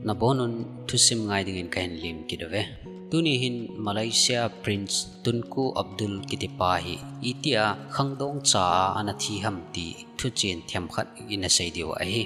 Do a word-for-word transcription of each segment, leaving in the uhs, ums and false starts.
Nabonun thusim ngai dingin kahin lim kit uve. Tuni hin Malaysia Prince Tunku Abdul kitipa hi itia khangdong cha a ana thi ham ti thuchen themkhat ina sei diu ahi.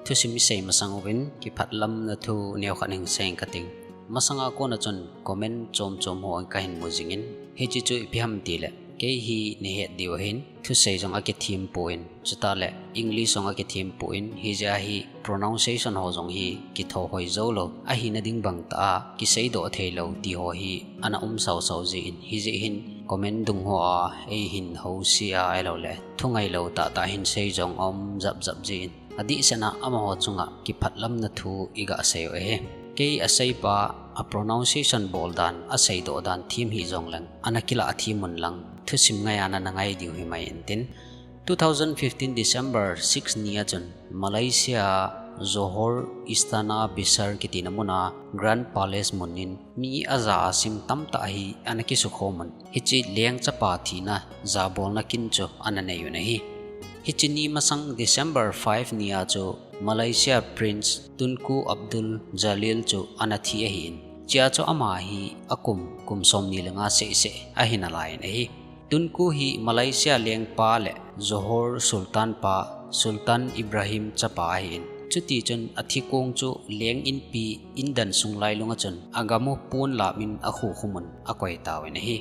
Thusim isei masang uvin kiphatlamna thu neokhat hin sei kating. Masanga kona chun comment chom chom ho kahin mu jingin, hiche chu ipi ham tile, kei hi nahet diu ahin, thusei jong akithem poi, chutah le English jong akithem poi, hijeh a hi pronunciation ho jong hi kitho hoi joulou, ahina ding bang tah a kiseidoh theilou ti ho hi ana um sausau jin, hijeh hin comment dung hoa eihin housia ahilouleh thungailou tahtah hin sei jong aum japjap jin. Adehsetna amaho chunga kiphatlamna thu iga sei u ahi. Kei aseipa a pronunciation bol dan, aseidoh dan them hih jongleng, ana kilah them un lang, thusim ngai a ana ngai diu himai intin. Two thousand fifteen December six ni a chun Malaysia Johor Istana Besar kitina muna Grand Palace mun in mi aja a sim tamtah hi ana kisukhom un. Hiche leng chapa thina jabolna kin chu ana nei un ahi. Hiche ni masang December five ni a chu Malaysia Prince Tunku Abdul Jalil chu ana thi ahin. Chea chu ama hi akum, kum somni le nga sehseh ahi nalaiyin ahi. Tunku hi Malaysia lengpa le Johor Sultan pa Sultan Ibrahim chapa ahin. Chutichun athikong chu leng inpi indan sung lailunga chun agam u ponlap in akhukhum un akoi tauvin ahi.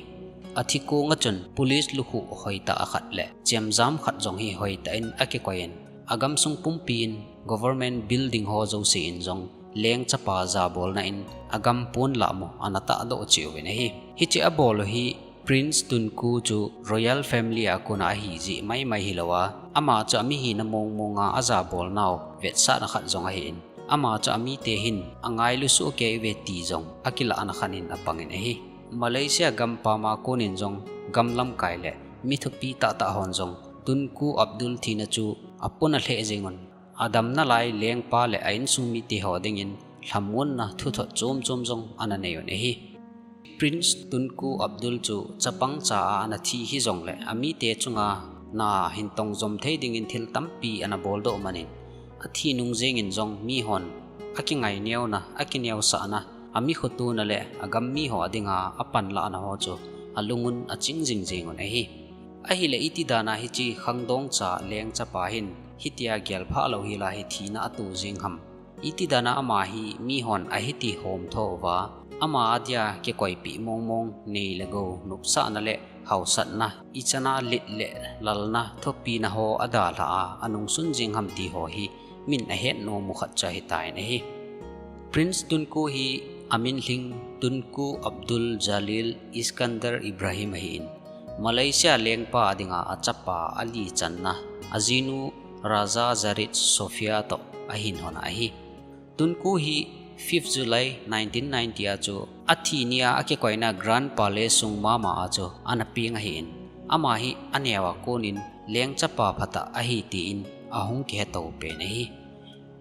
Athikong a chun police lukhuh hoitah khat le chemjam khat jong hi hoitah in akikoi in, agamsung pumpi in government building ho jouse in jong leng chapa jabolna in agam ponlap u ana tahdoh cheh uvin ahi. Hiche abol u hi Prince Tunku chu royal family a kona ahi jeh maimai hilouva, ama chu amihina mongmonga ajabolnau vetsahna khat jong ahin, ama chu amite hin angailu sohkei uve ti jong akilahna khat in apangin ahi. Malaysia gampam a konin jong gam lamkai le mi thupi tahtah hon jong Tunku Abdul thina chu apona lheh jengun, adamna lai lengpa le a insung mite ho dingin lhamonna thuthot chomchom jong ana nei un ahi. Prince Tunku Abdul chu chapang cha a ana thi hijongle amite chunga na hin tongjom thei dingin thil tampi ana boldoh manin, athi nung jengin jong mihon akingai neona, akineosahna, amikhotona le agam miho adinga apanlahna ho chu alungun aching jingjing un ahi. Ahile iti dana hiche khangdong cha leng chapa hin hitia gelphah lou hila hi thina ato jeng ham? Iti dana ama hi mihon ahiti homtho uva, ama adia kikoipeh mongmong nei le gou nopsahna le haosatna, ichana let le lalna thopina ho adalhah a anungsun jeng ham ti ho hi min ahet nom u khat chu ahitan ahi. Prince Tunku hi aminlhing Tunku Abdul Jalil Iskandar Ibrahim ahin, Malaysia lengpa adinga achapa ali channa, ajinu Raja Zarit Sofia toh ahin hon ahi. Tunku hi fifth July nineteen ninety a chu athi nia akikoina Grand Palace sung mama a chu ana peng ahin, ama hi aneoa konin lengchapa phatah ahi tin ahung kiheto pen ahi.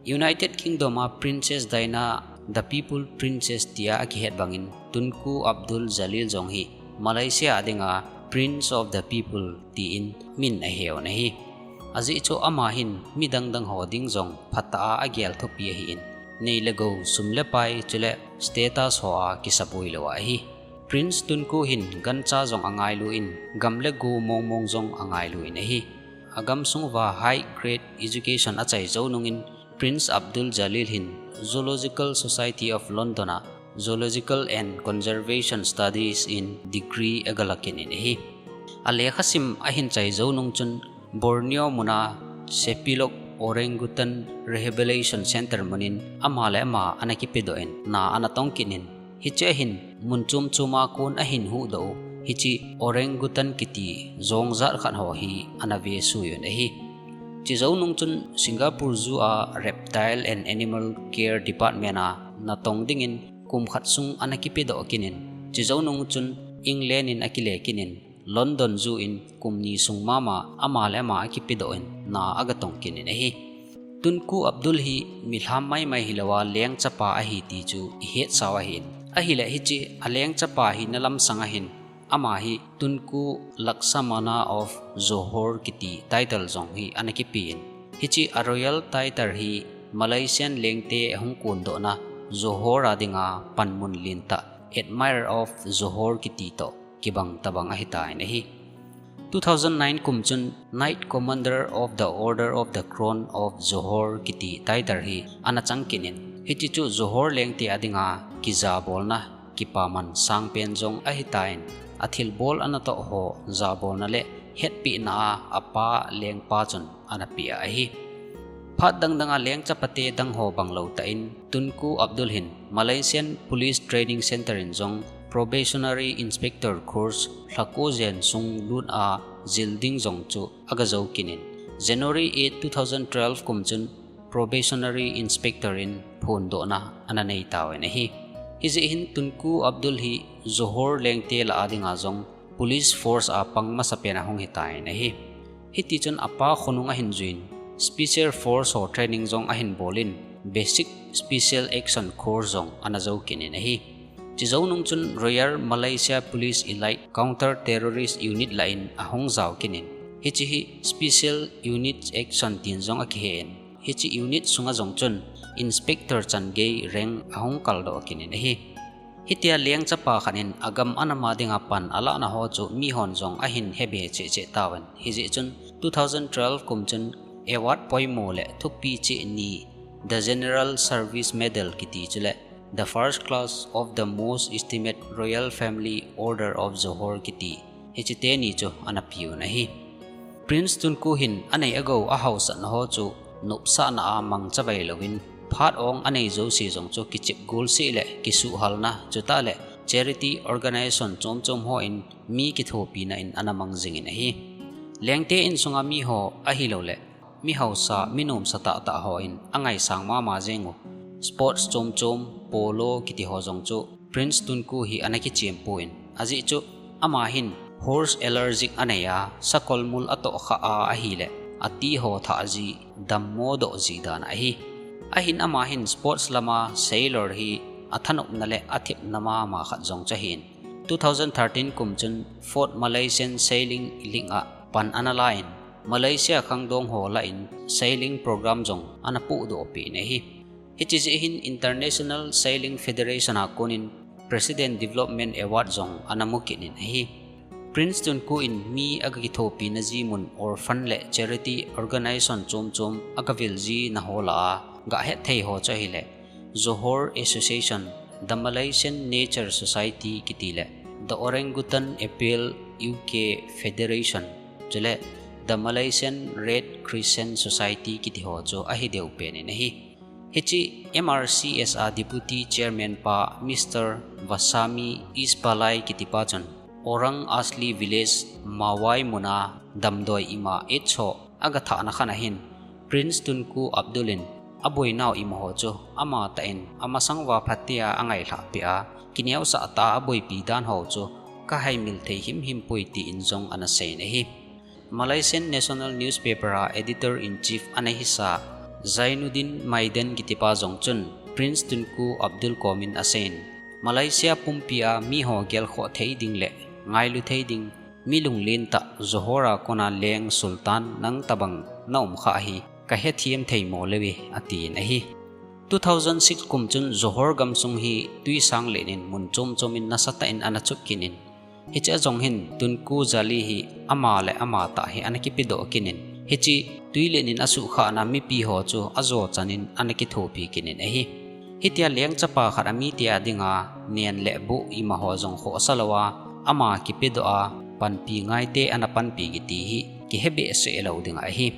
United Kingdom a Princess Diana, the People Princess tia akihet bangin, Tunku Abdul Jalil jong hi Malaysia a dinga Prince of the People tiin min aheuvin ahi. Ajeh chu ama hin midang dang ho ding jong phatah a agel thupi ahin, nei le gou, sum le pai chule status hoa kisaboi lou ahi. Prince Tunku hin gancha jong angailu in, gam le go mongmong jong angailu in ahi. Agamsung uva high grade education achai jou nungin, Prince Abdul Jalil hin Zoological Society of London a Zoological and Conservation Studies in degree agalakin in ahi. Alekhasim ahin chai jou nung chun Borneo muna Sepilok Orangutan Rehabilitation Center munin ama le ama ana kipedoh in, na ana tongkit in, hiche hin mun chom choma kon ahin huhdoh u, hiche orangutan kiti jong jat khat ho hi ana vesui un ahi. Chejou nung chun Singapore Zoo a Reptile and Animal Care Department a natong dingin kum khat sung ana kipedoh kit in, chejou nung chun England in akile kit in, London Zoo in kum ni sung mama ama le ama akipedoh in na agatong kit in ahi. Tunku Abdul hi milham maimai hilouva lengchapa ahi ti chu ihetsau ahin. Ahile hiche alengchapa hina lamsang ahin, ama hi Tunku Laksamana of Johor kiti title jong hi ana kipen. Hiche a royal title hi Malaysian lengte ahung kondohna Johor a dinga panmun lentah Admiral of Johor kiti toh kibang tabang ahitan ahi. Two thousand nine kum chun Knight Commander of the Order of the Crown of Johor kiti title hi ana chang kit in, hiche chu Johor lengte a dinga kijabolna kipaman sangpen jong ahitan, athilbol ana toh ho jabolna le hetpina a apa lengpa chun ana peh ahi. Phat dangdang a lengchapate dang ho bang lou tah in, Tunku Abdul hin Malaysian Police Training Center in jong Probationary Inspector Course lha ko jen sung lut a jil ding jong chu aga jou kit in, January eight, two thousand twelve kum chun Probationary Inspector in phondohna ana nei tauvin ahi. Hijeh hin Tunku Abdul hi Johor lengte lah a dinga jong Police Force a pang masapen ahung hitan ahi. Hitichun apa khonung ahin juiyin, Special Force ho training jong ahin bolin, Basic Special Action Course jong ana jou kit in ahi. Chujou nung chun Royal Malaysia Police Elite Counter Terrorist Unit lah in ahung jao kit in, hiche hi Special Unit Action tin jong akihen, hiche unit sunga jong chun Inspector chan gei rank ahung kaldoh kit in ahi. Hitia lengchapa khat in agam anam a dinga pan alahna ho chu mihon jong ahin hebe cheh cheh tauvin. Hijeh chun two thousand twelve kum chun award poimo le thupi cheh ni, The General Service Medal kiti chule The First Class of the Most Esteemed Royal Family Order of Johor kiti, hiche teni chu ana peuvin ahi. Prince Tunku hin anei agou ahaosatna ho chu nopsahna a mangcha vai louvin, phat ong anei jouse jong chu kichep gol seh le kisuhhalna, chutah le charity organization chom chom hon mi kithopina in ana mang jingin ahi. Lengte insunga mi ho ahilouleh mi haosa, mi nomsa tahtah hon angaisang mama jing u sports chom chom, polo kiti ho jong chu Prince Tunku hi ana kichem pon, ajeh chu ama hin horse allergic anei a, sakol mul atoh kha a ahileh ati ho thah ji, dammo doh ji dan ahi. Ahin ama hin sports lama sailor hi athanopna le athepna mama khat jong chu ahin. Two thousand thirteen kum chun Fourth Malaysian Sailing League a pan ana la in, Malaysia khangdong ho lah in sailing program jong ana pohdoh peh in ahi. Hiche jeh hin International Sailing Federation a konin President Development Award jong ana mu kit in ahi. Prince Tunku in mi aga kithopina ji mun, orphan le charity organization chom chom aga vil jina ho lah a gahet thei ho chu ahileh Johor Association, The Malaysian Nature Society kiti le The Orangutan Appeal U K Federation, chule The Malaysian Red Crescent Society kiti ho chu ahi deu pen in ahi. Hiche M R C S a Deputy Chairman pa Mister Vasami Ispalai kiti pa chun Orang Asli Village Mawai mun a damdoi ima age ho aga thahna khat ahin, Prince Tunku Abdul in aboinau ima ho chu amatah in amasang uva phatea angailhah peh a, kineosah tah a aboipi dan ho chu kahaimil thei himhim poi tin jong ana seiyin ahi. Malaysian National Newspaper a Editor-in-Chief ana hisa Zainuddin Maiden kiti pa jong chun Prince Tunku Abdul komin aseiyin, Malaysia pumpi a mi ho gelkhoh thei ding le ngailu thei ding, mi lunglen tah, Johor a kona leng Sultan nang tabang na um kha hi kahethem thei mo leuve, atin ahi. Two thousand six kum chun Johor gamsung hi twisang len in mun chom chom in nasatah in ana chup kit in, hiche a jong hin Tunku Jali hi ama le ama tah hi ana kipedoh kit in, hiche twi len in asuhkhahna mipi ho chu ajo chan in ana kithopi kit in ahi. Hitia lengchapa khat amite a dinga nen le buh ima ho jong khohsa louva, ama kipedoh a panpi ngaite ana panpi kiti hi kihe behseh lou ding ahi.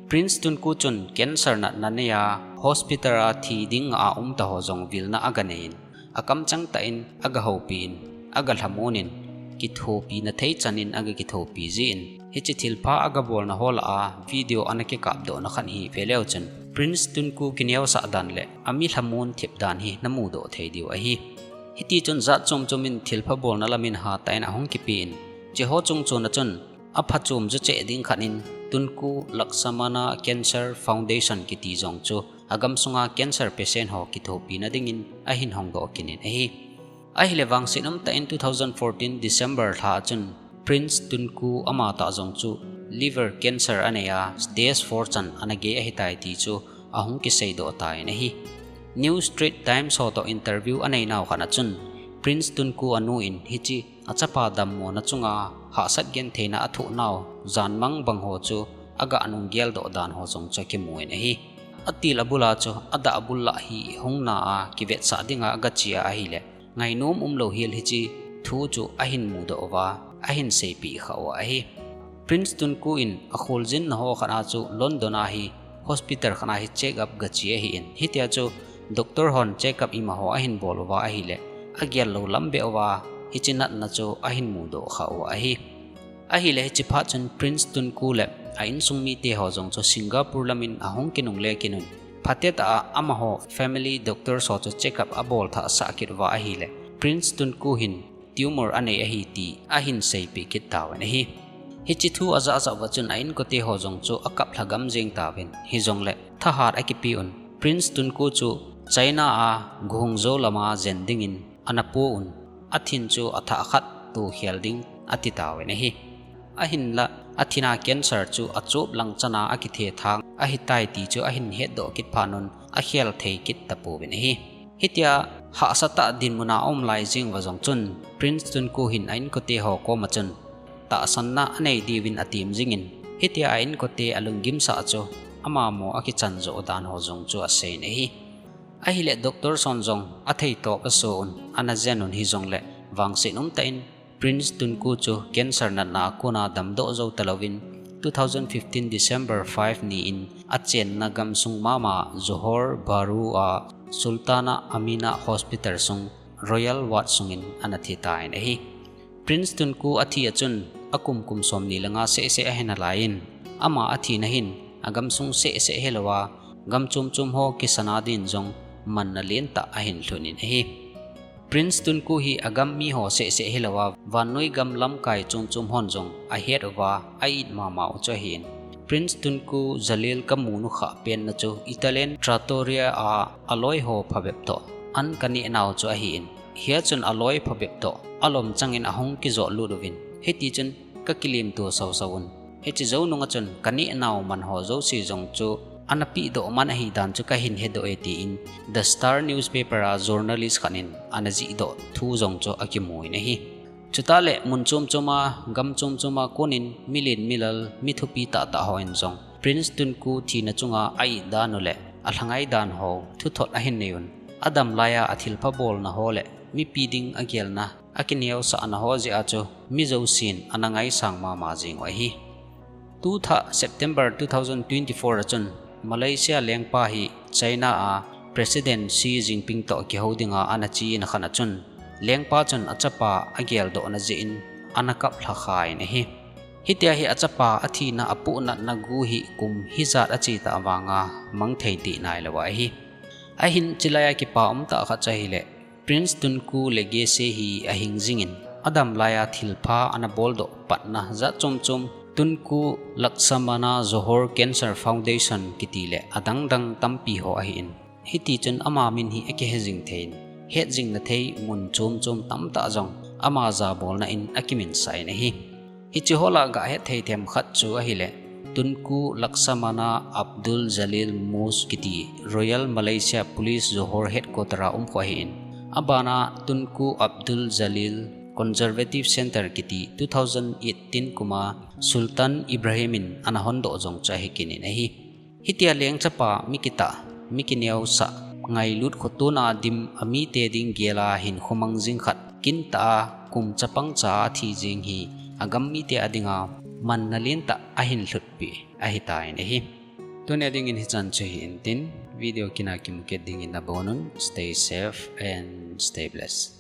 Prince Tunku chun cancer natna nei a hospital a thi ding a um ta ho jong vilna aga nei in, akamchang tah in aga houpi in, aga lhamon in, kithopina thei chan in aga kithopi jin, hiche thilpha aga bolna ho lah a video ana kikapdohna khat hi veleu chun Prince Tunku kineosah dan le ami lhamon thep dan hi namudoh thei diu ahi. Hitichun jat chom chom in thilpha bolna lam in hatah in ahung kipe in, hiche ho chungchon a chun aphachom jocheh ding khat in Tunku Lakshmana Cancer Foundation kiti jong chu agamsunga cancer patient ho kithopina dingin ahin hongdoh kit in ahi. Ahile vangset umtah in two thousand fourteen December lha a chun Prince Tunku amatah jong chu liver cancer anei a, stage four chan ana gei ahitai ti chu ahung kiseidoh tan ahi. New Straits Times ho toh interview anei nau khat a chun, Prince Tunku anu in hiche achapa dammona chunga hahsat gentheina athoh nau, janmang bang ho chu aga nung geldoh dan ho jong chu akimu in ahi. Atil abul a chu adah abul lah hi hung na a kivetsah dinga aga che a ahile, ngainom umlou hel hiche thu chu ahin mudoh uva, ahin seipeh kha u ahi. Prince Tunku in akholjin na ho khat a chu London a hi hospital khat a hi check up ga che ahi in. Hitia chu doctor hon check up ima ho ahin bol uva ahile, agel lou lam beh uva, hiche natna chu ahin mudoh kha u ahi. Ahile hiche phat chun Prince Tunku le a insung mite ho jong chu Singapore lam in ahung kinungle kit un. Phatea amaho family doctor ho chu check up abol thah sah kit uva ahile, Prince Tunku hin tumor anei ahi ti ahin seipeh kit tauvin ahi. Hiche thu ajah jah uva chun a inkote ho jong chu akap lha gam jeng tauvin. Hijongle thahat akipe un. Prince Tunku chu China a Guangzhou lama jen dingin ana pu un. Athin chu athah khat toh khel ding ati tauvin ahi. Ahinla, athina cancer chu achop lang chana akithethang ahitai ti chu ahin hetdoh kit phat un akhel thei kit tapouvin ahi. Hitia hahsa tah dinmun a aum lai jeng uva jong chun Prince Tunku hin a inkote ho koma chun tahsanna anei diuvin atem jingin, hitia a inkote alunggim sah chu ama mo akichan joh dan ho jong chu aseiyin ahi. Ahile doctor hon jong athei tah a aso un, ana jen un hijongle vangset umtah in Prince Tunku chu cancer natna a kona damdoh jou talouvin, two thousand fifteen December five ni in achenna gamsung mama Johor Bahru a Sultanah Aminah Hospital sung Royal Ward sungin ana thi tan ahi. Prince Tunku athi a chun akum kum somni le nga seh seh ahi nalaiyin, ama athina hin agamsung seh seh hilouva, gam chom chom ho kisana din jong manna lentah ahin lhut in ahi. Prince Tunku hi agam mi ho seh seh hilouva, vannoi gam lamkai chom chom hon jong ahet uva, a-it mama u chu ahin. Prince Tunku Jalil kamu nu kha penna chu Italian trattoria a aloi ho phabep toh an kaneh nau chu ahin. Hia chun aloi phabep toh alom changin ahung kijot lut uvin. Hiti chun kakilemto sau sau un. Hiche jou nunga chun kaneh nau man ho jouse jong chu ana pehdoh man ahi dan chu kahin hedoh e tin The Star newspaper a journalist khat in ana jihdoh thu jong chu akimu in ahi. Chutah le mun chom chom a, gam chom chom a konin milen milal, mi thupi tah tah hon jong Prince Tunku thina chunga a-it dan u le alhangai dan ho thuthot ahin nei un. Adam laiya athilpha bolna ho le mipi ding agelna, akineosahna ho jeh a chu mi jousen ana ngaisang mama jing u ahi. Tuthah September two thousand twenty-four a chun Malaysia lengpa hi China a President Xi Jinping toh kihou dinga ana che na khan a chun, lengpa chun achapa ageldohna jeh in ana kap lha khan ahi. Hitia hi achapa athina apohnatna gu hi kum hijat ache ta vanga mang thei dih nailou ahi. Ahin chulaiya kipa umtah khat chu ahile, Prince Tunku legacy hi ahing jingin, adam laiya thilpha ana boldoh patna jat chom chom, Tunku Laksamana Johor Cancer Foundation kiti le adang dang tampi ho ahin. Hiti chun ama min hi akihe jing thei in, het jing na thei mun chom chom tamtah jong ama jabolna in akiminsah in ahi. Hiche ho lah a gah het thei them khat chu ahile, Tunku Laksamana Abdul Jalil Mosque kiti Royal Malaysia Police Johor Headquarter a um kho ahin. Abana Tunku Abdul Jalil Conservative Center kiti two thousand eighteen kum a Sultan Ibrahim in ana hondoh jong chu ahi kit in ahi. Hitia lengchapa mi kitah, mi kineosah, ngailut khotona dim amite ding gel a hinkho mang jing khat, kintah a kum chapang cha a thi jing hi agam mite a dinga manna lentah ahin lhutpi ahitan ahi. Tunia dingin hichan chu hi intin, video kit a kimu kit dingin nabonun, stay safe and stay blessed.